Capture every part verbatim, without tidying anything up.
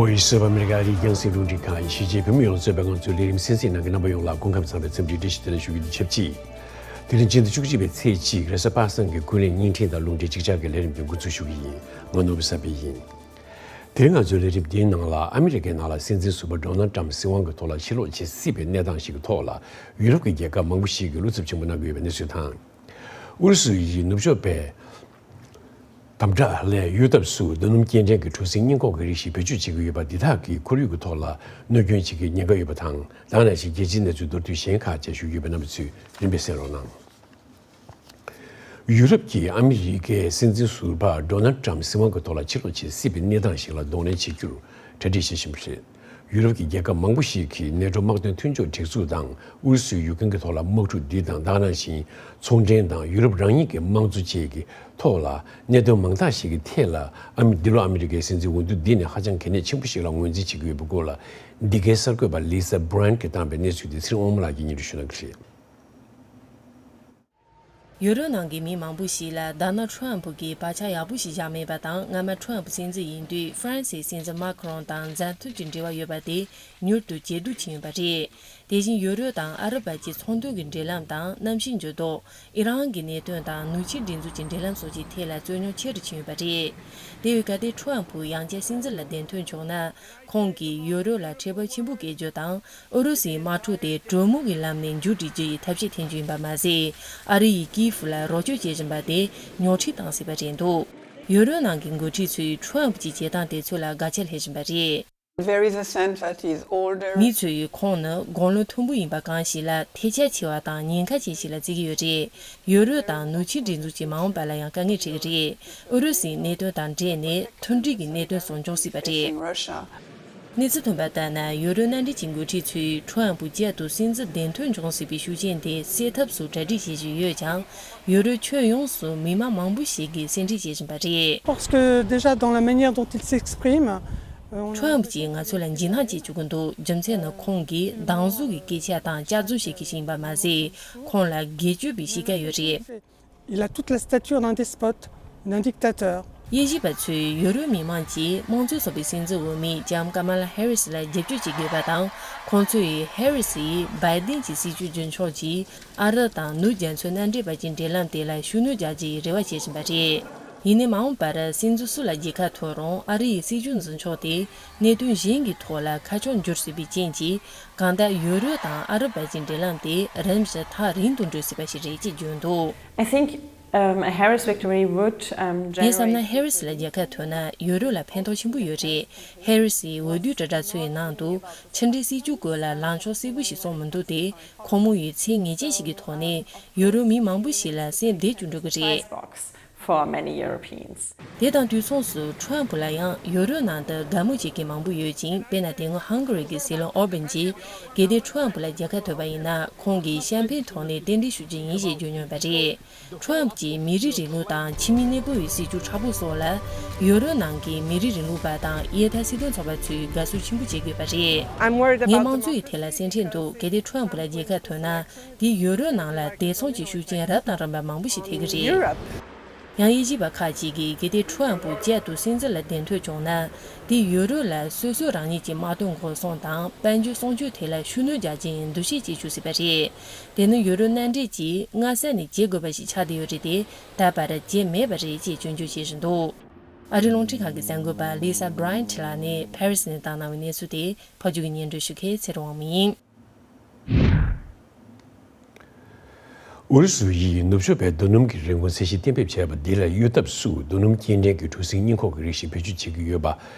ཨོ་ཡི་སོ་པ་ཨ་མི་རི་ཀ་ཨ་རིའི་རྒྱང་སྲིང་རླུང་འཕྲིན་ཁང་གཞིས་བྱེས་བོད་མི་ཡོངས་ལ་གཙོས་པའི་ང་ཚོའི་ལས་རིམ་གསན་གཟིགས་གནང་མཁན་རྣམ་པ་ཡོངས་ལ་སྐུ་ཁམས་བཟང་བའི་འཚམས་འདྲི་བཀྲ་ཤིས་བདེ་ལེགས་ཞུ་རྒྱུ་དང་ཆབས་ཅིག་དེ་རིང་ཕྱི་ཟླ་བཅུ་གཅིག་པའི་ཚེས་གཅིག་རེས་གཟའ་པ་སངས་ཀྱི་ཀུན་གླེང་བརྙན་འཕྲིན་དང་རླུང་འཕྲིན་གཅིག་ཆར་གྱི་ལས་རིམ་དེ་འགོ་འཛུགས་ཞུ་གི་ཡིན། ང་ནོར་བུ་བསམ་འཕེལ་ཡིན། དེ་རིང་ང་ཚོའི་ལས་རིམ་འདིའི་ནང་ལ་ཨ་མི་རི་ཀའི་ནང་ལ་སྲིད་འཛིན་ཟུར་པ་ཌོ་ནལ་ཊམ་སྲིད་དབང་གི་ཐོག་ལ་ཕྱིར་ལོག་བྱེད་སྲིད་པའི་གནས་སྟངས་ཤིག་གི་ཐོག་ལ་ཡུ་རོབ་ཀྱི་རྒྱལ་ཁབ་མང་པོ་ཞིག་གིས་བློ་འཚབ་ཆེན་པོ་གནང་གི་ཡོད་པའི་གནས་ཚུལ་དང་། ཨུ་རུ་སུ་ཡིས་ནུབ་ཕྱོགས་པའི་དམ་དྲག་ལས་གཡོལ་ཐབས་སུ་རྡོ་སྣུམ་སྐྱེལ་འདྲེན་གྱི་གྲུ་གཟིངས་རྙིང་ཁོག་གི་རིགས་ཤིག་བེད་སྤྱོད་བྱེད་ཀྱི་ཡོད་པ་འདི་དག་གིས་ཁོར་ཡུག་གི་ཐོག་ལ་གནོད་སྐྱོན་བྱེད་ཀྱི་ཉེན་ཁ་ཡོད་པ་དང་། ད་ག་ནང་བཞིན་རྒྱལ་སྤྱིའི་གནས་ཚུལ་མདོར་བསྡུས་གཞན་ཁག་བཅས་ཞུ་རྒྱུ་ཡོད་པའི་རྣམ་པ་ཚོས་རིམ་པས་གསན་རོགས་གནང་། ཡུ་རོབ་ཀྱིས་ཨ་མི་རི་ཀའི་སྲིད་འཛིན་ཟུར་པ་ཌོ་ནལ་ཊམ་སྲིད་དབང་གི་ཐོག་ལ་ཕྱིར་ལོག་བྱེད་སྲིད་པའི་གནས་སྟངས་ཤིག་ལ་གདོང་ལེན་བྱེད་རྒྱུར་གྲ་སྒྲིག་བྱེད་བཞིན་པ་རེད། ཡུ་རོབ་ཀྱི་རྒྱལ་ཁབ་མང་པོ་ཞིག་གིས་ནེ་ཊོ་དམག་དོན་མཐུན་ཕྱོགས་སྒྲིག་འཛུགས་དང་ཨུ་རུ་སུའི་ཡུལ་ཁན་གྱི་ཐོག་ལ་དམག་འཁྲུག་འདི་དང་ད་ག་ནང་བཞིན་ཚོང་འབྲེལ་དང་ཡུ་རོབ་རང་ཉིད་ཀྱི་དམངས་གཙོ་བཅས་ཀྱི་ཐོག་ལ་གནད་དོན་མང་དག་ཞིག་གི་ཐད་ལ་ཨ་མི་འདི་ལོ་ཨ་མི་རི་ཀའི་སྲིད་འཛིན་འོས་བསྡུ་འདི་ནི་ཧ་ཅང་གལ་གནད་ཆེན་པོ་ཞིག་ལ་ངོས་འཛིན་བྱེད་ཀྱི་ཡོད་པའི་སྐོར་ལ་འདི་གའི་གསར་འགོད་པ་ལི་ས་བྷི་རན་གྱིས་བཏང་པའི་གནས་ཚུལ་འདི་ཚེ་རིང་དབང་མོ་ལགས་ཀྱིས་སྙན་སྒྲོན་ཞུ་གནང་གི་རེད། ཡུ་རོབ་ནང་གི་མི་མང་པོ་ཞིག་ལ་ཌོ་ནལ་ཊམ་ཕུ་གིས་བག་ཆགས་ཡག་པོ་ཞིག་བཞག་མེད་པ་དང་། སྔ་མ་ཊམ་ཕུ་སྲིད་འཛིན་ཡིན་དུས་ཧྥ་རན་སིའི་སྲིད་འཛིན་མཱ་ཁི་རོང་དང་མཛའ་མཐུན་གྱི་འབྲེལ་བ་ཡོད་པ་དེ་མྱུར་དུ་ཇེ་སྡུག་ཕྱིན་ཡོད་པ་རེད། དེ་བཞིན་ཡུ་རོབ་དང་ཨ་རབ་བར་གྱི་ཚོང་དོན་གྱི་འབྲེལ་ལམ་དང་གནམ་གཤིས་འགྱུར་ལྡོག་ཨི་རན་གྱི་གནད་དོན་དང་ནུས་ཆེའི་སྒྲིག་འཛུགས་ཀྱི་འབྲེལ་ལམ་སོགས་ཀྱི་ཐད་ལ་རྩོད་རྙོག་ཆེ་རུ་ཕྱིན་ཡོད་པ་རེད། དེ་བས་གལ་ཏེ་ཊམ་ཕུ་ཡང་བསྐྱར་སྲིད་འཛིན་ལ་གདན་ཐོན་བྱུང་ན། ཁོང་གིས་ཡུ་རོབ་ལ་ཁྲལ་འབབ་ཆེན་པོ་བཀལ་རྒྱུ་དང་། ཨུ་རུ་སུའི་དམག་འཁྲུག་དེ་གྲོས་མོལ་གྱི་ལམ་ནས་མཇུག་སྒྲིལ་རྒྱུ་ཡི་ཐབས་ཤེས་འཐེན་རྒྱུ་ཡིན་པ་མ་ཟད། ཨ་རི་ཡིས་ཀིའིབ་ལ་རོགས་སྐྱོར་བྱེད་བཞིན་པ་དེ་ཉོག་འཕྲི་བཏང་སྲིད་པ་རེད་འདུག་ཡུ་རོབ་ནང་གི་འགོ་ཁྲིད་ཚོས་ཊམ་ཕུ་གྱི་བྱེད་སྟངས་དེ་ཚོ་ལ་དགག་བྱ་སླེབས་བཞིན་པ་རེད། There is a sense that he is older. མི་ཚོས་ཁོང་ནི་དགུང་ལོ་མཐོན་པོ་ཡིན་པ་གང་ཞིག་ལ་ཐལ་ཆ་ཆེ་བ་དང་ཉེན་ཁ་ཅན་ཞིག་ལ་བརྩི་གི་ཡོད་རེད། ཡུ་རོབ་དང་ནུབ་ཆིངས་སྒྲིག་འཛུགས་ཀྱིས་མ་འོངས་པ་ལ་ཡང་དཀའ་ངལ་འཕྲད་ཀྱི་རེད། ཨུ་རུ་སུའི་གནད་དོན་དང་འབྲེལ་ནས་མཐུན་སྒྲིལ་གྱི་གནད་དོན་སོགས་འབྱུང་སྲིད་པ་རེད། In Russia. གནས་ཚུལ་ཐོན་པ་ལྟར་ན། ཡུ་རོབ་མནའ་འབྲེལ་གྱི་འགོ་ཁྲིད་ཚོས་ཊམ་ཕུ་བསྐྱར་དུ་སྲིད་འཛིན་གདན་ཐོན་འབྱུང་སྲིད་པའི་ཤུགས་རྐྱེན་དེ་སེལ་ཐབས་སུ་གྲ་སྒྲིག་བྱེད་བཞིན་ཡོད་ཀྱང་། ཡུ་རོབ་ཁྱོན་ཡོངས་སུ་མི་མང་མང་པོ་ཞིག་གིས་གསལ་འགྲེལ་བྱེད་བཞིན་པ་རེད། Parce que déjà dans la manière dont il s'exprime, euh, on ཊམ་ཕུ་གྱིས་ང་ཚོ་ལ་འཇིགས་སྣང་སྐྱེ་བཅུག་གི་འདུག་རྒྱུ་མཚན་ནི་ཁོང་གིས་སྡང་ཟུག་གི་སྐད་ཆ་དང་བསྐྱར་བཟོ་བྱེད་མཁན་ཞིག་ཡིན་པ་མ་ཟད། ཁོང་ལ་སྒེར་གཅོད་པའི་གཤིས་ཀ་ཡོད་རེད། Il a toute la stature d'un despote, d'un dictateur. དབྱེ་ཞིབ་པ་ཚོས་ཡུ་རོབ་མི་དམངས་ཀྱིས་དམངས་གཙོའི་ཚོགས་པའི་སྲིད་འཛིན་འོས་མི་ལྕམ་ཀ་མ་ལ་ཧེ་རི་སི་ལ་རྒྱབ་སྐྱོར་བྱེད་དགོས་པ་དང་། ཁོང་ཚོས་ཧེ་རི་སི་ཡིས་བྷའི་ཌེན་གྱི་སྲིད་བྱུས་རྒྱུན་འཁྱོངས་ཀྱིས་ཨ་རི་དང་ནུབ་རྒྱ་མཚོའི་མནའ་འབྲེལ་བར་གྱི་འབྲེལ་ལམ་དེ་ལ་ཤུགས་སྣོན་རྒྱག་རྒྱུའི་རེ་བ་བྱེད་བཞིན་པ་རེད། ཡིན་ནའི་མ་འོངས་པར་སྲིད་འཛིན་སུ་ལ་རྒྱལ་ཁ་ཐོབ་རུང་། ཨ་རི་ཡི་སྲིད་བྱུས་འཛིན་ཕྱོགས་དེ་གནད་དོན་གཞན་གྱི་ཐོག་ལ་ཁ་ཕྱོགས་འགྱུར་སྲིད་པའི་རྐྱེན་གྱིས། གང་ལྟར་ཡུ་རོབ་དང་ཨ་རབ་བར་གྱི་འབྲེལ་ལམ་དེ་རིམ་བཞིན་ཐག་རིང་དུ་འགྲོ་སྲིད་པ་ཞིག་རེད་ཅེས་བརྗོད་འདུག I think, um, a Harris victory would, um, ངས་བསམ་ན། generate ཧེ་རི་སི་ལ་རྒྱལ་ཁ་ཐོབ་ན་ཡུ་རོབ་ལ་ཕན་ཐོགས་ཆེན་པོ་ཡོད་རེད། ཧེ་རི་སིའི་འོས་བསྡུའི་དྲིལ་བསྒྲགས་ཚོའི་ནང་དུ་ཕྱི་འབྲེལ་སྲིད་ཇུས་སྐོར་ལ་ལངས་ཕྱོགས་གསལ་པོ་ཞིག་སོང་མི་འདུག་སྟེ། ཁོང་མོ་ཡིས་ཚད་ངེས་ཅན་ཞིག་གི་ཐོག་ནས་ཡུ་རོབ་མི་མང་པོ་ཞིག་ལ་སེམས་བདེ་བཅུག་འགྲོ་གི་རེད། Icebox for many Europeans. དེ་དང་དུས་མཚུངས་སུ་ཊམ་ཕུ་ལ་ཡང་ཡུ་རོབ་ནང་དུ་དགའ་མོས་བྱེད་མཁན་མང་པོ་ཡོད་ཅིང་། དཔེར་ན། དེ་སྔོན་ཧང་ག་རི་གི་སྲིད་བློན་ཨོར་བན་གྱིས་གལ་ཏེ་ཊམ་ཕུ་ལ་རྒྱལ་ཁ་ཐོབ་པ་ཡིན་ན། ཁོང་གིས་ཤམ་ཕེན་འཐུང་ནས་རྟེན་འབྲེལ་ཞུ་རྒྱུ་ཡིན་ཞེས་བརྗོད་མྱོང་པ་རེད། ཊམ་ཕུ་གྱིས་མི་རིགས་རིང་ལུགས་དང་ཕྱི་མི་གནས་སྤོ་བའི་སྲིད་བྱུས་མཁྲེགས་པོ་སོགས་ལ་ཡུ་རོབ་ནང་གི་མི་རིགས་རིང་ལུགས་པ་དང་གཡས་འཐག་སྲིད་དོན་ཚོགས་པ་ཚོས་དགའ་བསུ་ཆེན་པོ་བྱེད་དགོས་པ་རེད། I'm worried about the ངས་དམངས་གཙོའི་ཐད་ལ་སེམས་ཁྲལ་འདུག་གལ་ཏེ་ཊམ་ཕུ་ལ་རྒྱལ་ཁ་ཐོབ་ན། དེས་ཡུ་རོབ་ནང་ལ་བདེ་སྲུང་གི་ཤུགས་རྐྱེན་རབ་དང་རིམ་པ་མང་པོ་ཞིག་ཐེབས་ཀྱི་རེད། Europe. ཡང་དབྱེ་ཞིབ་པ་ཁག་ཅིག་གིས་གལ་ཏེ་ཊམ་ཕུ་བསྐྱར་དུ་སྲིད་འཛིན་ལ་གདན་ཐོན་བྱུང་ན། དེས་ཡུ་རོབ་ལ་སོ་སོ་རང་ཉིད་ཀྱི་དམག་དོན་འགོག་སྲུང་དང་དཔལ་འབྱོར་སྲུང་སྐྱོབ་ཐད་ལ་ཤུགས་སྣོན་རྒྱག་རྒྱུ་ཡི་འདུ་ཤེས་བྱེད་བཅུག་སྲིད་པ་རེད། དེ་ནི་ཡུ་རོབ་མནའ་འབྲེལ་གྱིས་སྔ་ས་ནས་བྱེད་དགོས་པ་ཞིག་ཆགས་བསྡད་ཡོད་རེད་དེ། ད་བར་བྱས་མེད་པ་རེད་ཅེས་སྐྱོན་བརྗོད་བྱེད་བཞིན་འདུག་ཨ་རིའི་རླུང་འཕྲིན་ཁང་གི་གསར་འགོད་པ་Lisa Bryant ལགས་ནས་ཕ་རི་སི་ནས་བཏང་གནང་བའི་གནས་ཚུལ་དེ་ཕབ་སྒྱུར་གྱིས་སྙན་སྒྲོན་ཞུ་མཁན་ཚེ་རིང་དབང་མོ་ཡིན། ཨུ་རུ་སུ་ཡིས་ནུབ་ཕྱོགས་པའི་རྡོ་སྣུམ་གྱི་རིན་གོང་ཚད་གཞི་གཏན་འབེབས་བྱས་པ་འདི་ལ་གཡོལ་ཐབས་སུ་རྡོ་སྣུམ་སྐྱེལ་འདྲེན་གྱི་གྲུ་གཟིངས་རྙིང་ཁོག་གི་རིགས་ཤིག་བེད་སྤྱོད་བྱེད་ཀྱི་ཡོད་པ་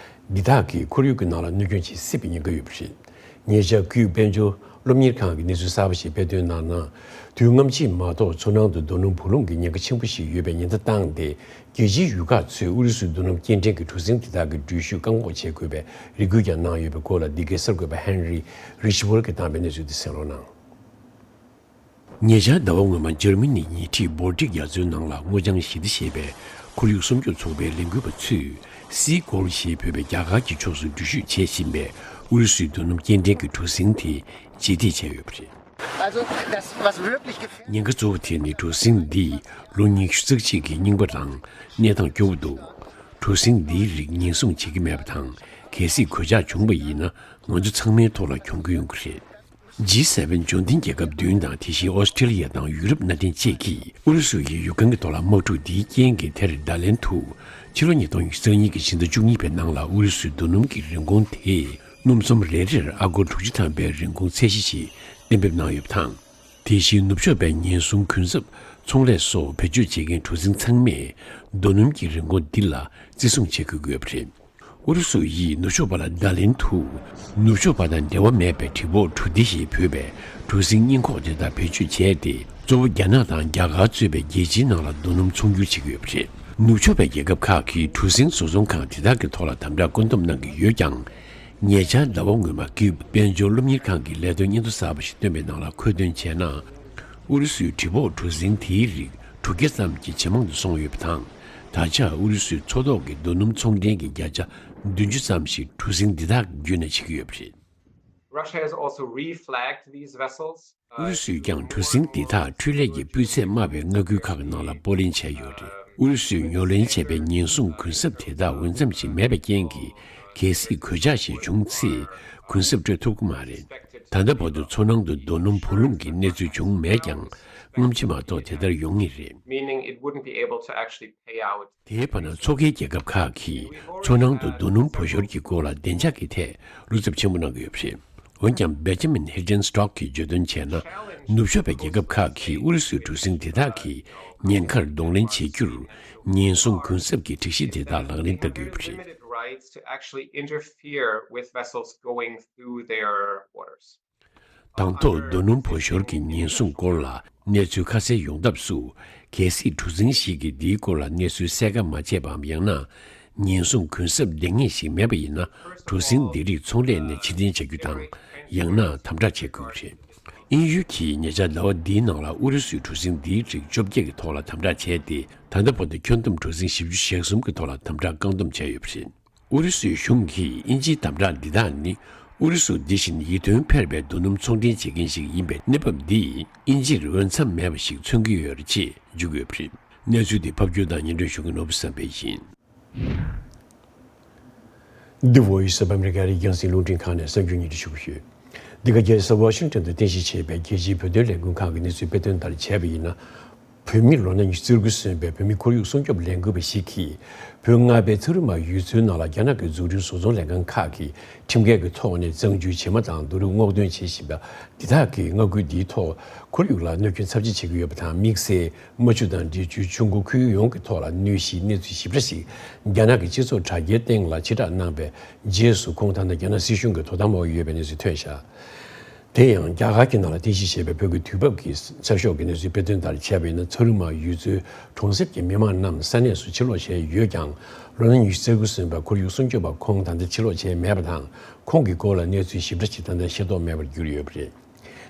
འདི་དག་གིས་ཁོར་ཡུག་གི་ནང་ལ་གནོད་སྐྱོན་བྱེད་སྲིད་པའི་ཉེན་ཁ་ཡོད་པ་རེད། ཉེ་ཆར་ཁུལ་དཔལ་འབྱོར་སློབ་གཉེར་ཁང་གིས་གནས་ཚུལ་གསར་པ་ཞིག་སྤེལ་དོན་ནང་ན། དུས་སྔ་ཕྱི་མ་གཏོགས་མཚོ་ནང་དུ་རྡོ་སྣུམ་བུ་ལོན་གྱི་ཉེན་ཁ་ཆེན་པོ་ཞིག་ཡོད་པའི་ཉེན་བརྡ་བཏང་སྟེ། རྒྱལ་སྤྱིའི་ཡུལ་ཁག་ཚོས་ཨུ་རུ་སུའི་རྡོ་སྣུམ་སྐྱེལ་འདྲེན་གྱི་གྲུ་གཟིངས་དེ་དག་གི་འགྲུལ་བཞུད་བཀག་འགོག་བྱེད་དགོས་པའི་རེ་སྐུལ་ཀྱང་གནང་ཡོད་པའི་སྐོར་ལ། འདི་གའི་གསར་འགོད་པ་ཧན་རི་རི་ཤི་ཝོལ་གྱིས་བཏང་པའི་གནས་ཚུལ་དེ་གསན་རོགས་གནང་། ཉེ་ཆར་ཟླ་བ་སྔོན་མ་འཇར་མ་ནིའི་ཉེ་འཁྲིས་བོལ་ཊིག་རྒྱ་མཚོའི་ནང་ལ་སྔོ་ལྗང་ཞི་བདེ་ཞེས་པའི་ཁོར་ཡུག་སྲུང་སྐྱོབ་ཚོགས་པའི་ལས་འགུལ་པ་ཚོས་སི་གོལ་ཞེས་འབོད་པའི་རྒྱ་གར་གྱི་ཕྱོགས་སུ་འགྲུལ་བཞུད་བྱེད་བཞིན་པའི་ཨུ་རུ་སུའི་རྡོ་སྣུམ་སྐྱེལ་འདྲེན་གྱི་གྲུ་གཟིངས་དེ་རྗེས་འདེད་བྱས་ཡོད་པ་རེད། Also, das, was wirklich gefährlich ཉེན་ཁ་གཙོ་བོ་དེ་ནི་གྲུ་གཟིངས་འདིས་ལོ་ཉི་ཤུ་རྩ་གཅིག་གི་རྙིང་པ་དང་གནས་སྟངས་སྐྱོ་བོ་འདུག་གྲུ་གཟིངས་འདིའི་རིགས་ཉེན་སྲུང་བྱེད་ཀྱི་མེད་པ་དང་། གལ་སྲིད་གོད་ཆག་བྱུང་བ་ཡིན་ན་ང་ཚོ་ཚང་མའི་ཐོག་ལ་གྱོང་གུན་ཡོང་གི་རེད། ཇི་སེ་ཝེན་འབྱོར་ལྡན་རྒྱལ་ཁབ་བདུན་དང་དེ་བཞིན་ཨོ་སི་ཀྲི་ལི་ཡ་དང་ཡུ་རོབ་མནའ་མཐུན་བཅས་ཀྱིས་ཨུ་རུ་སུ་ཡི་ཡུལ་ཁང་གི་ཐོག་ལ་དམག་འཁྲུག་འདིའི་རྐྱེན་གྱིས་དེར་ད་ལན་དུ་ཕྱི་ལོ་ཉིས་སྟོང་ཉི་ཤུ་རྩ་གཉིས་ཀྱི་ཕྱི་ཟླ་བཅུ་གཉིས་པའི་ནང་ལ་ཨུ་རུ་སུའི་རྡོ་སྣུམ་གྱི་རིན་གོང་དེ་སྣུམ་ཟོམ་རེ་རེར་ཨ་སྒོར་དྲུག་ཅུ་ཐམ་པའི་རིན་གོང་ཚད་གཞི་ཞིག་གཏན་འབེབས་གནང་ཡོད་པ་དང་། དེ་བཞིན་ནུབ་ཕྱོགས་པའི་ཉེན་སྲུང་གུན་གསབ་ཚོང་ལས་སོགས་བེད་སྤྱོད་བྱེད་མཁན་གྲུ་གཟིངས་ཚང་མས་རྡོ་སྣུམ་གྱི་རིན་གོང་འདི་ལ་བརྩི་སྲུང་བྱེད་དགོས་ཀྱི་ཡོད་པ་རེད། ཨུ་རུ་སུ་ཡིས་ནུབ་ཕྱོགས་པ་ལ་བརྡ་ལན་དུ། ནུབ་ཕྱོགས་པ་དང་འབྲེལ་བ་མེད་པའི་གྲི་ཕོག་གྲུ་སྡེ་ཞེས་འབོད་པའི་གྲུ་གཟིངས་རྙིང་ཁོག་དེ་དག་བེད་སྤྱོད་བྱས་ཏེ། གཙོ་བོ་རྒྱ་ནག་དང་རྒྱ་གར་གཙོས་པའི་རྒྱལ་སྤྱིའི་ནང་ལ་རྡོ་སྣུམ་ཚོང་སྒྱུར་བྱེད་ཀྱི་ཡོད་པ་རེད། ནུབ་ཕྱོགས་པའི་རྒྱལ་ཁབ་ཁག་གིས་གྲུ་གཟིངས་བཟོ་ཚོང་ཁང་དེ་དག་གི་ཐོག་ལ་དམ་དྲག་བཀོད་འདོམས་གནང་གི་ཡོད་ཀྱང་། ཉེ་ཆར་ཟླ་བ་སྔོན་མ་ཀིབ་དཔལ་འབྱོར་སློབ་གཉེར་ཁང་གི་ལས་དོན་སྙན་ཐོ་གསར་པ་ཞིག་བཏོན་པའི་ནང་ལ་འཁོད་དོན་བྱས་ན། ཨུ་རུ་སུའི་གྲི་ཕོག་གྲུ་གཟིངས་དེའི་རིགས་དྲུག་བརྒྱ་ཙམ་གྱིས་ཇེ་མང་དུ་སོང་ཡོད་པ་དང་། ད་ཆ་ཨུ་རུ་སུའི་མཚོ་ཐོག་གི་རྡོ་སྣུམ་ཚོང་འབྲེལ་གྱི་བརྒྱ་ཆ་བདུན་ཅུ་ཙམ་ཞིག་གྲུ་གཟིངས་འདི་དག་བརྒྱུད་ནས་ཕྱིན་གྱི་ཡོད་པ་རེད། Russia has also reflagged these vessels. ཨུ་རུ་སུས་ཀྱང་གྲུ་གཟིངས་འདི་དག་འཕྲུལ་ལས་ཀྱི་སྤུས་ཚད་དམའ་བའི་མངའ་ཁུལ་ཁག་གི་ནང་ལ་སྤོ་ལེན་བྱས་ཡོད་རེད། ཨུ་རུ་སུས་ཉོ་ལེན་བྱས་པའི་ཉེན་སྲུང་གུན་གསབ་དེ་དག་འོས་འཚམ་ཞིག་མེད་པའི་རྐྱེན་གྱིས། གལ་སྲིད་གོད་ཆག་ཞིག་བྱུང་ཚེ་གུན་གསབ་སྤྲོད་ཐུབ་ཀྱི་མ་རེད། ད་ལྟ་བར་དུ་མཚོ་ནང་དུ་རྡོ་སྣུམ་བུ་ལོན་གྱི་གནས་ཚུལ་བྱུང་མེད་ཀྱང་། སྔོན་ཆད་མ་གཏོགས་དེ་ལྟར་ཡོང་ངེས་རེད། Meaning it wouldn't be able to actually pay out. དེའི་བར་ན་མཚོ་ཁའི་རྒྱལ་ཁབ་ཁག་གིས་མཚོ་ནང་དུ་རྡོ་སྣུམ་བུ་ཤོར་གྱི་སྐོར་ལ་བདེ་འཇགས་ཀྱི་ཐད་བློ་འཚབ་ཆེན་པོ་གནང་གི་ཡོད་པ་རེད། འོན་ཀྱང་། Benjamin Hildenstock གིས་བརྗོད་དོན་བྱས་ན། ནུབ་ཕྱོགས་པའི་རྒྱལ་ཁབ་ཁག་གིས་ཨུ་རུ་སུའི་གྲུ་གཟིངས་དེ་དག་གི་ཉེན་ཁར་གདོང་ལེན་བྱེད་རྒྱུར། ཉེན་སྲུང་གུན་གསབ་ཀྱི་སྒྲིག་གཞི་དེ་དག་ལག་ལེན་བསྟར་གྱི་ཡོད་པ་རེད། Limited rights to actually interfere with vessels going through their waters. དང་ཐོག་རྡོ་སྣུམ་བུ་ཤོར་གྱི་ཉེན་སྲུང་སྐོར་ལ་གནས་ཚུལ་ཁ་གསལ་ཡོང་ཐབས་སུ། གལ་སྲིད་གྲུ་གཟིངས་ཤིག་གིས་འདིའི་སྐོར་ལ་གནས་ཚུལ་གསལ་ཁ་མ་བྱས་པའམ། ཡང་ན། ཉེན་སྲུང་གུན་གསབ་ལྡང་ངེས་ཤིག་མེད་པ་ཡིན་ན། གྲུ་གཟིངས་འདི་རིགས་ཚོང་ལས་ནས་ཕྱིར་འཐེན་བྱ་རྒྱུ་དང་། ཡང་ན་དམ་དྲག་བྱེད་དགོས་རེད། དབྱིན་ཡུལ་གྱིས་ཉེ་ཆར་ཟླ་བ་འདིའི་ནང་ལ་ཨུ་རུ་སུའི་གྲུ་གཟིངས་འདིའི་རིགས་བཅོ་བརྒྱད་ཀྱི་ཐོག་ལ་དམ་དྲག་བྱས་ཏེ། ད་ལྟ་བར་དུ་ཁྱོན་བསྡོམས་གྲུ་གཟིངས་བཞི་བཅུ་ཞེ་གསུམ་གྱི་ཐོག་ལ་དམ་དྲག་བཀག་སྡོམ་བྱས་ཡོད་པ་རེད། ཨུ་རུ་སུའི་གཞུང་གིས་དབྱིན་ཇིའི་དམ་དྲག་འདི་དག་ནི། ཨུ་རུ་སུ་འདི་བཞིན་ཡིད་རྟོན་འཕེར་བའི་རྡོ་སྣུམ་ཚོང་འབྲེལ་བྱེད་མཁན་ཞིག་ཡིན་པའི་གནས་བབ་འདིས་དབྱིན་ཇིར་འོས་འཚམ་མེད་པ་ཞིག་མཚོན་གྱི་ཡོད་རེད་ཅེས་བརྗོད་ཀྱི་ཡོད་པ་རེད། གནས་ཚུལ་འདི་ཕབ་སྒྱུར་དང་སྙན་སྒྲོན་ཞུ་མཁན་ནོར་བུ་བསམ་འཕེལ་ཡིན། འདི་Voice of America རིགས་རྒྱང་སྲིང་རླུང་འཕྲིན་ཁང་ནས་གསར་འགྱུར་སྙན་སྒྲོན་ཞུ་གི་ཡོད། འདི་ག་རྒྱལ་ས་ཝ་ཤིང་ཊོན་དུ་རྟེན་གཞི་བྱས་པའི་རྒྱལ་སྤྱིའི་བོད་དོན་ལས་འགུལ་ཁང་གི་གནས་ཚུལ་སྤེལ་དོན་ལྟར་བྱས་པ་ཡིན་ན། བོད་མི་ལོ་ན་ཉི་ཤུ་རྩ་དགུ་སོན་པའི་བོད་མི་ཁོར་ཡུག་སྲུང་སྐྱོབ་ལས་འགུལ་བ་ཞིག་གིས། བོད་མངའ་སྡེ་ཚ་རུ་མ་ཡུལ་ཚོའི་ནང་ལ་རྒྱ་ནག་གི་འཛུགས་སྐྲུན་བཟོ་ཚོང་ལས་ཁང་ཁག་གིས་ཁྲིམས་འགལ་གྱི་ཐོག་ནས་གཙང་ཆུའི་བྱེ་མ་དང་རྡོ་རུག་སྔོག་འདོན་བྱེད་བཞིན་པ། འདི་དག་གིས་མངའ་ཁུལ་འདིའི་ཐོག་ཁོར་ཡུག་ལ་གནོད་སྐྱོན་ཚབས་ཆེ་བྱེད་ཀྱི་ཡོད་པ་དང་། དམིགས་བསལ་རྨ་ཆུ་དང་འབྲས་ཆུའི་ཆུ་མགོ་ཁུལ་ཡོངས་ཀྱི་ཐོག་ལ་གནོད་གཞིའི་གནས་ཚུལ་ཞིབ་ཕྲ་ཞིག་རྒྱ་ནག་གི་སྤྱི་ཚོགས་དྲ་རྒྱའི་སྟེང་ལ་ཕྱིར་བསྒྲགས་གནང་བའི་རྗེས་སུ། ཁོང་ད་ལྟ་རྒྱ་ནག་སྲིད་གཞུང་གི་དོ་དམ་འོག་ཡོད་པའི་གནས་ཚུལ་ཐོན་བཞག་དེ་ཡང་རྒྱ་གར་གྱི་ནང་ལ་རྟེན་གཞི་བྱས་པའི་བོད་ཀྱི་དུས་བབ་ཀྱི་ཚགས་ཤོག་གི་གནས་ཚུལ་སྤེལ་དོན་ལྟར་བྱས་པ་ཡིན་ན། ཚ་རུ་མ་ཡུལ་ཚོའི་གྲོང་གསེབ་ཀྱི་མི་མང་རྣམས་ས་གནས་སུ་ཕྱིར་ལོག་བྱས་ཡོད་ཀྱང་། ལོ་ན་ཉི་ཤུ་རྩ་དགུ་སོན་པ་ཁོར་ཡུག་སྲུང་སྐྱོབ་པ་ཁོང་ད་ལྟ་ཕྱིར་ལོག་བྱས་མེད་པ་དང་། ཁོང་གི་སྐོར་ལ་གནས་ཚུལ་ཞིབ་ཕྲ་ཞིག་ད་ལྟ་ཤེས་རྟོགས་མེད་པར་གྱུར་ཡོད་པ་རེད།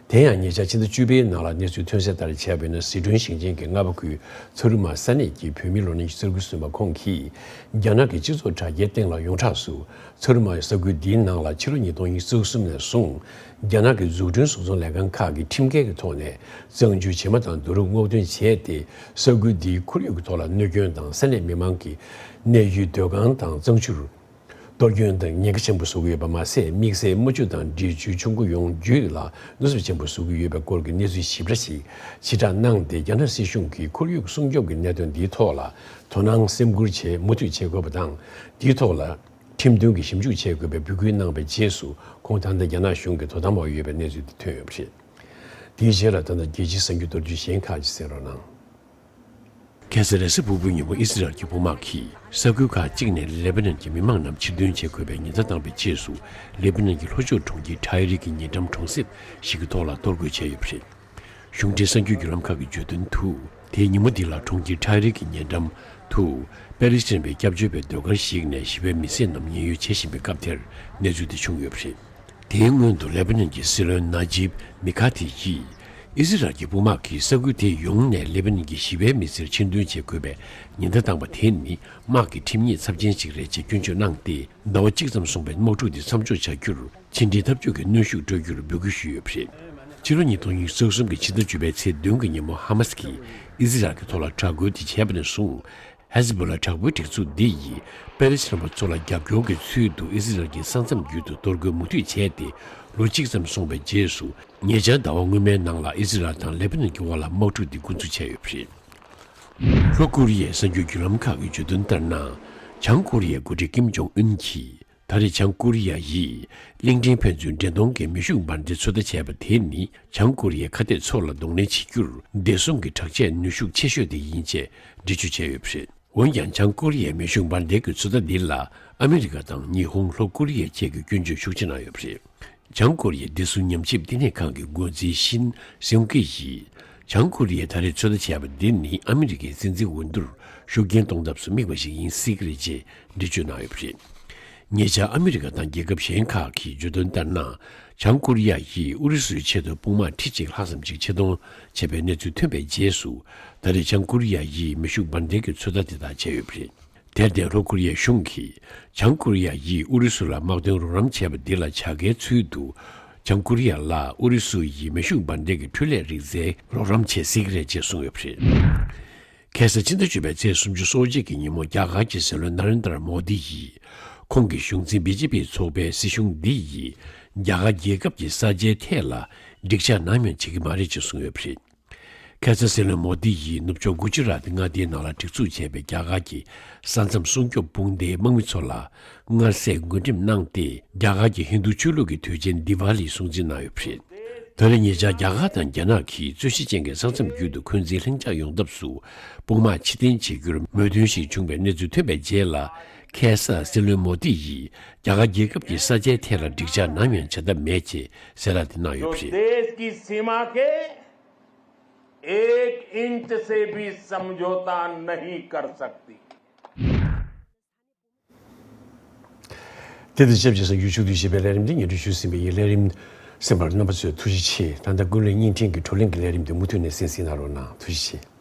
དེ་ཡང་ཉེ་ཆར་ཕྱི་ཟླ་བཅུ་པའི་ནང་ལ་གནས་ཚུལ་ཐོན་གསལ་ལྟར་བྱས་པ་ཡིན་ན། ཟི་ཁྲོན་ཞིང་ཆེན་གྱི་རྔ་པ་ཁུལ་ཚ་རུ་མ་ས་གནས་ཀྱི་བོད་མི་ལོ་ན་ཉི་ཤུ་རྩ་དགུ་སོན་པ་ཁོང་གིས་རྒྱ་ནག་གི་སྤྱི་ཚོགས་དྲ་རྒྱའི་སྟེང་ལ་ཡོངས་གྲགས་སུ། ཚ་རུ་མ་ས་ཁུལ་འདིའི་ནང་ལ་ཕྱི་ལོ་ཉིས་སྟོང་ཉི་ཤུ་གསུམ་ནས་བཟུང་རྒྱ་ནག་གི་འཛུགས་སྐྲུན་བཟོ་ཚོང་ལས་ཁང་ཁག་གིས་ཁྲིམས་འགལ་གྱི་ཐོག་ནས་གཙང་ཆུའི་བྱེ་མ་དང་རྡོ་རུག་སྔོག་འདོན་བྱས་ཏེ། ས་ཁུལ་འདིའི་ཁོར་ཡུག་གི་ཐོག་ལ་གནོད་སྐྱོན་དང་། ས་གནས་མི་མང་གི་གནས་ཡུལ་སྡོད་ཁང་དང་གཙང་ཆུར་གཏོར་སྐྱོན་དང་ཉེན་ཁ་ཆེན་པོ་བཟོ་གི་ཡོད་པ་མ་ཟད། དམིགས་བསལ་རྨ་ཆུ་དང་འབྲས་ཆུའི་ཆུ་མགོ་ཡོངས་རྒྱུད་ལ་གནོད་འཚེ་ཆེན་པོ་བཟོ་གི་ཡོད་པའི་སྐོར་གྱི་གནས་ཚུལ་ཞིབ་ཕྲ་ཞིག་ཕྱིར་བསྒྲགས་གནང་སྟེ། རྒྱ་ནག་སྲིད་གཞུང་གིས་ཁོར་ཡུག་སྲུང་སྐྱོབ་ཀྱི་གནད་དོན་འདིའི་ཐོག་ལ་དོ་སྣང་སེམས་ཁུར་བྱས་མུ་མཐུད་བྱེད་དགོས་པ་དང་། འདིའི་ཐོག་ལ་ཁྲིམས་མཐུན་གྱི་ཞིབ་འཇུག་བྱེད་དགོས་པའི་འབོད་སྐུལ་གནང་བའི་རྗེས་སུ། ཁོང་ད་ལྟ་རྒྱ་ནག་གཞུང་གི་དོ་དམ་འོག་ཡོད་པའི་གནས་ཚུལ་དེ་ཐོན་ཡོད་པ་རེད། དེའི་རྗེས་ལ་ད་ལྟ་རྒྱལ་སྤྱིའི་གསར་འགྱུར་མདོར་བསྡུས་གཞན་ཁག་ཅིག་གསན་རོགས་གནང་། ཁ་སང་རེས་གཟའ་ཕུར་བུའི་ཉིན་མོ་ཨི་སི་རལ་གྱི་དཔུང་དམག་གིས་ས་ཁུལ་ཁག་ཅིག་ནས་ལེ་པ་ནན་གྱི་མི་མང་རྣམས་ཕྱིར་འདོན་བྱེད་དགོས་པའི་ཉེན་བརྡ་བཏང་བའི་རྗེས་སུ། ལེ་པ་ནན་གྱི་ལྷོ་ཕྱོགས་གྲོང་ཁྱེར་ཁ་ཡི་རི་གི་ཉེ་འགྲམ་གྲོང་གསེབ་ཞིག་གི་ཐོག་ལ་གཏོར་རྒོལ་བྱས་ཡོད་པ་རེད། གཞུང་འབྲེལ་གསར་འགྱུར་བརྒྱུད་ལམ་ཁག་གིས་བརྗོད་དོན་དུ། དེའི་ཉིན་མོ་འདི་ལ་གྲོང་ཁྱེར་ཁ་ཡི་རི་གི་ཉེ་འགྲམ་དུ་པེ་ལི་སི་ཐན་པའི་སྐྱབས་བཅོལ་བའི་ཟློས་གར་ཞིག་ནས་ཞི་བའི་མི་སེར་རྣམས་ཉེན་གཡོལ་བྱེད་བཞིན་པའི་སྐབས་དེར་གནས་ཚུལ་དེ་བྱུང་ཡོད་པ་རེད། དེའི་སྔོན་དུ་ལེ་པ་ནན་གྱི་སྲིད་བློན་ན་ཇིབ་མི་ཁ་ཐི་ཡིས། ཨི་སི་རལ་གྱི་དཔུང་དམག་གིས་ས་ཁུལ་དེ་ཡོངས་ནས་ལེ་པ་ནན་གྱི་ཞི་བའི་མི་སེར་ཕྱིར་འདོན་བྱེད་དགོས་པའི་ཉེན་བརྡ་བཏང་བ་དེ་ནི་དམག་གི་ཁྲིམས་ཉེས་ཚབས་ཆེན་ཞིག་རེད་ཅེས་སྐྱོན་བརྗོད་གནང་སྟེ། ཟླ་བ་གཅིག་ཙམ་སོང་བའི་དམག་འཁྲུག་འདི་མཚམས་འཇོག་བྱ་རྒྱུར་ཕྱི་འབྲེལ་འཐབ་ཕྱོགས་ཀྱི་གནོན་ཤུགས་སྤྲོད་རྒྱུར་འབོད་སྐུལ་ཞུས་ཡོད་པ་རེད། ཕྱི་ལོ་ཉིས་སྟོང་ཉི་ཤུ་རྩ་གསུམ་གྱི་ཕྱི་ཟླ་བཅུ་པའི་ཚེས་བདུན་གྱི་ཉིན་མོ་ཧ་མ་སི་གིས་ཨི་སི་རལ་གྱི་ཐོག་ལ་དྲག་རྒོལ་དེ་བྱས་པ་ནས་བཟུང་། ཧེ་ཟི་བྷོ་ལ་དྲག་པོའི་སྒྲིག་འཛུགས་འདི་ཡིས་པེ་ལེ་སི་ཐན་པ་ཚོ་ལ་རྒྱབ་སྐྱོར་གྱི་ཚུལ་དུ་ཨི་ཟི་རལ་གྱི་ས་མཚམས་བརྒྱུད་དུ་གཏོར་རྒོལ་མུ་མཐུད་བྱས་ཏེ་ལོ་གཅིག་ཙམ་སོང་བའི་རྗེས་སུ། ཉེ་ཆར་ཟླ་བ་སྔོན་མའི་ནང་ལ་ཨི་ཟི་རལ་དང་ལེ་པ་ནན་གྱི་དབར་ལ་དམག་འཁྲུག་འདི་འགོ་འཛུགས་བྱས་ཡོད་པ་རེད། ལྷོ་ཀོ་རི་ཡའི་གསར་འགྱུར་བརྒྱུད་ལམ་ཁག་གིས་བརྗོད་དོན་ལྟར་ན། བྱང་ཀོ་རི་ཡའི་འགོ་ཁྲིད་ཀིམ་ཇོང་ཨུན་གྱིས། ད་རེས་བྱང་ཀོ་རི་ཡ་ཡིས་གླིང་ཕྲན་ཕན་ཚུན་འགྲན་གཏོང་གི་མེ་ཤུགས་འབར་མདེལ་ཚོད་ལྟ་བྱས་པ་དེ་ནི། བྱང་ཀོ་རི་ཡའི་ཁ་གཏད་ཚོགས་ལ་གདོང་ལེན་བྱེད་རྒྱུར་བདེ་སྲུང་གི་དྲག་ཆས་ནུས་ཤུགས་ཆེ་ཤོས་དེ་ཡིན་ཅེས་འགྲེལ་བརྗོད་བྱས་ཡོད་པ་རེད། འོན་ཀྱང་། བྱང་ཀོ་རི་ཡའི་མེ་ཤུགས་འབར་མདེལ་གྱི་ཚོད་ལྟ་འདི་ལ་ཨ་མི་རི་ཀ་དང་ཉི་ཧོང་། ལྷོ་ཀོ་རི་ཡ་བཅས་ཀྱིས་སྐྱོན་བརྗོད་ཤུགས་ཆེ་གནང་ཡོད་པ་རེད། བྱང་ཀོ་རི་ཡའི་བདེ་སྲུང་ཉམས་ཞིབ་བསྟི་གནས་ཁང་གི་འགོ་འཛིན་ཤིན་སེའུ་ཀི་ཡིས། བྱང་ཀོ་རི་ཡས་ད་རེས་ཚོད་ལྟ་བྱས་པ་འདི་ནི་ཨ་མི་རི་ཀའི་སྲིད་འཛིན་འོས་བསྡུར་ཤུགས་རྐྱེན་གཏོང་ཐབས་སུ་དམིགས་པ་ཞིག་ཡིན་སྲིད་ཀྱི་རེད་ཅེས་འགྲེལ་བརྗོད་གནང་ཡོད་པ་རེད། ཉེ་ཆར་ཨ་མི་རི་ཀ་དང་རྒྱལ་ཁབ་གཞན་ཁག་གིས་བརྗོད་དོན་ལྟར་ན། བྱང་ཀོ་རི་ཡ་ཡིས་ཨུ་རུ་སུའི་ཆེད་དུ་དཔུང་དམག་ཁྲི་གཅིག་ལྷག་ཙམ་ཞིག་ཆེད་གཏོང་བྱས་པའི་གནས་ཚུལ་ཐོན་པའི་རྗེས་སུ། ད་རེས་བྱང་ཀོ་རི་ཡ་ཡིས་མེ་ཤུགས་འབར་མདེལ་གྱི་ཚོད་ལྟ་དེ་དག་བྱས་ཡོད་པ་རེད། དེར་བརྟེན། ལྷོ་ཀོ་རི་ཡའི་གཞུང་གིས་བྱང་ཀོ་རི་ཡ་ཡིས་ཨུ་རུ་སུ་ལ་དམག་དོན་རོགས་རམ་བྱས་པ་འདི་ལ་བྱ་དགའི་ཚུལ་དུ། བྱང་ཀོ་རི་ཡ་ལ་ཨུ་རུ་སུ་ཡིས་མེ་ཤུགས་འབར་མདེལ་གྱི་འཕྲུལ་ལས་རིག་རྩལ་རོགས་རམ་བྱེད་སྲིད་ཀྱི་རེད་ཅེས་གསུངས་ཡོད་པ་རེད། ཁ་སང་ཕྱི་ཟླ་བཅུ་པའི་ཚེས་སོ་གཅིག་གི་ཉིན་མོ། རྒྱ་གར་གྱི་སྲིད་བློན་ན་རེན་དྲ་མོ་དི་ཡིས། ཁོང་གི་གཞུང་འཛིན་བི་ཇེ་པི་ཚོགས་པའི་སྲིད་གཞུང་འདི་ཡིས། རྒྱ་གར་རྒྱལ་ཁབ་ཀྱི་ས་ཆའི་ཐད་ལ་འགྲིག་འཇགས་ནམ་ཡང་བྱེད་ཀྱི་མ་རེད་ཅེས་གསུངས་ཡོད་པ་རེད། ཁ་སང་སྲིད་བློན་མོ་དི་ཡིས་ནུབ་ཕྱོགས་གུ་ཇི་རཱཏ་མངའ་སྡེའི་ནང་ལ་སྒྲིག་འཛུགས་བྱས་པའི་རྒྱ་གར་གྱི་ས་མཚམས་སྲུང་སྐྱོབ་དཔུང་སྡེའི་དམག་མི་ཚོ་ལ་མངར་ཟས་འགོས་འགྲེམས་གནང་སྟེ། རྒྱ་གར་གྱི་ཧིན་རྡུ་ཆོས་ལུགས་ཀྱི་དུས་ཆེན་དི་ཝཱ་ལི་སྲུང་བརྩི་གནང་ཡོད་པ་རེད། ད་རེས་ཉེ་ཆར་རྒྱ་གར་དང་རྒྱ་ནག་གིས་རྩོད་གཞི་ཅན་གྱི་ས་མཚམས་བརྒྱུད་དུ་འཁོན་འཛིན་ལྷིང་འཇགས་ཡོང་ཐབས་སུ་དཔུང་དམག་ཕྱིར་འཐེན་བྱེད་རྒྱུར་མོས་མཐུན་ཞིག་བྱུང་བའི་གནས་ཚུལ་ཐོན་པའི་རྗེས་ལ། ཁ་སང་སྲིད་བློན་མོ་དི་ཡིས་རྒྱ་གར་རྒྱལ་ཁབ་ཀྱི་ས་ཆའི་ཐད་ལ་འགྲིག་འཇགས་ནམ་ཡང་བྱ་ཐབས་མེད་ཅེས་གསལ་བསྒྲགས་དེ་གནང་ཡོད་པ་རེད། देश की सीमा के एक इंच से भी समझौता नहीं कर सकती। དེ་དང་ཆབས་ཅིག་གསར་འགྱུར་ཕྱོགས་བསྡུས་ཞེས་པའི་ལས་རིམ་འདི་སྙན་སྒྲོན་ཞུས་ཟིན་པ་ཡིན། ལས་རིམ་གསན་པར་རྣམ་པ་ཚོས་ཐུགས་རྗེ་ཆེ། ད་ལྟ་ཀུན་གླེང་བརྙན་འཕྲིན་གྱི་བགྲོ་གླེང་གི་ལས་རིམ་འདི་མུ་མཐུད་ནས་གསན་གཟིགས་གནང་རོགས་གནང་། ཐུགས་རྗེ་ཆེ།